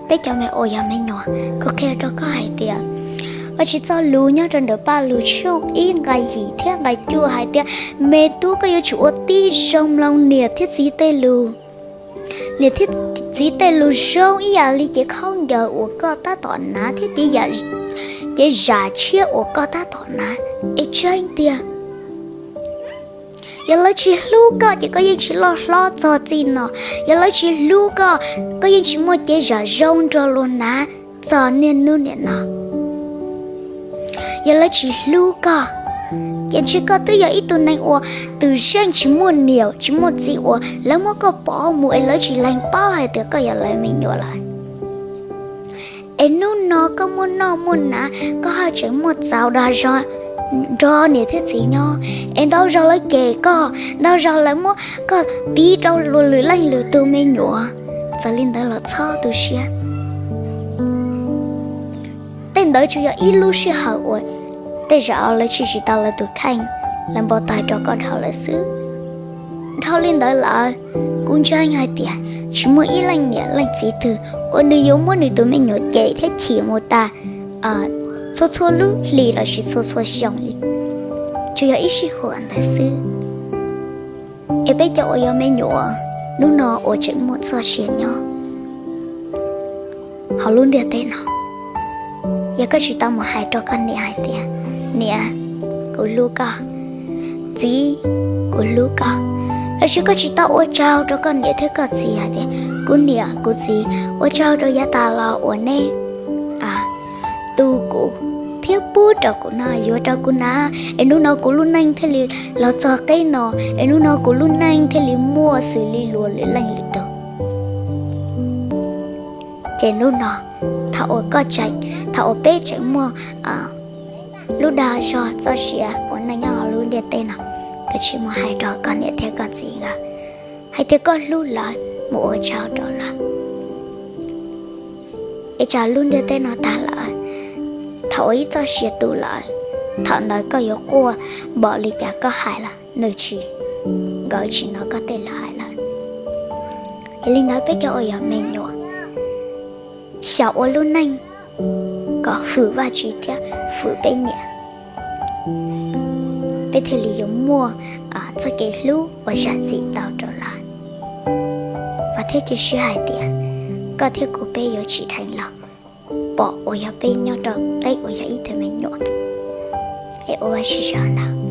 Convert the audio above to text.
Peb cov me uas yog me nyuam, kuv qhia rau koj hais tias, Vajtswv txoj lus nyob rau ntawm Pajlug tshooj ib nqai yim thiab nqai cuaj hais tias, me tub, koj yuav tsum ua tib zoo mloog niam thiab txiv tej lus. Niam thiab txiv tej lus zoo ib yam li cev khaub ncaws uas koj tab tom hnav thiab cev zam tshiab uas koj tab tom hnav. Es tseeb tiag, yog lawv tsis hlub koj ces koj yeej tsis loj hlob txog txij no. Yog lawv tsis hlub koj, koj yeej tsis muaj cev zam zoo nrog luag hnav txog niaj hnub niam no. Yog lawv tsis hlub koj, ces ntshe koj twb yog ib tug neeg uas twm zeej tsis muaj niam tsis muaj txiv uas lawv muab koj pov mus es lawv tsis lees paub hais tias koj yog lawv me nyuam lawm. Es hnub no koj muaj noj muaj hnav, koj haj tseem muaj txaus dag zog nrog niam thiab txiv nyob, es ntau zaus lawv cem koj, ntau zaus lawv muab koj piv rau luag lwm leej lwm tus me nyuam. Txawm li ntawd los txhob tu siab. Tej ntawd tsuas yog ib lub sij hawm uas tej zaum lawv tsis tsis tau lawv tus kheej, lawv npau taws rau koj dhau lawm xwb. Dhau li ntawd lawm, kuv ntseeg hais tias tsis muaj ib leej niam leej txiv twg uas nws yuav muab nws tus me nyuam cem thiab chim mus tas txhua txhua lub hlis los sis txhua txhua xyoo li, tsuas yog ib sij huam ntawd xwb. Es peb cov uas yog me nyuam hnub no uas tseem muaj txoj sia nyob hauv lub ntiaj teb no, yog koj tsis tau mus hais rau koj niam hais tias, Niam, kuv hlub koj, Txiv, kuv hlub koj, los sis koj tsis tau ua tsaug rau koj niam thiab koj txiv hais tias, Kuv niam kuv txiv, ua tsaug rau yav tas los uas neb tu kuv thiab pub rau kuv noj yuav rau kuv hnav, es hnub no kuv lub neej thiaj li los txog qib no, es hnub no kuv lub neej thiaj li muaj xws li luag lwm leej lwm tus. Ces hnub no, thaum uas koj tseem, thaum uas peb tseem muaj lub dag zog txoj sia ua neej nyob hauv lub ntiaj teb no, koj tsis mus hais rau koj niam thiab koj txiv nkawd hais tias koj hlub lawv, mus ua tsaug rau lawv. Es tsam lub ntiaj teb no tag lawm, thaum uas ib txoj sia tu lawm, thaum ntawd koj yuav quaj npaum li cas koj hais los nws tsis, nkawd tsis hnov koj tej lus hais lawm. Yog li ntawd peb cov uas yog me nyuam, xyaum ua lub neej kom hwm Vajtswv thiab hwm peb niam, peb thiaj li yuav muaj txoj kev hlub uas zam txim tau rau lawv. Vam thiab cia siab hais tias koj thiab kuv peb yuav tsim dheev los pom uas yog peb nyob rau qib uas yog ib tug me nyuam es ua Vajtswv tsaug ntau.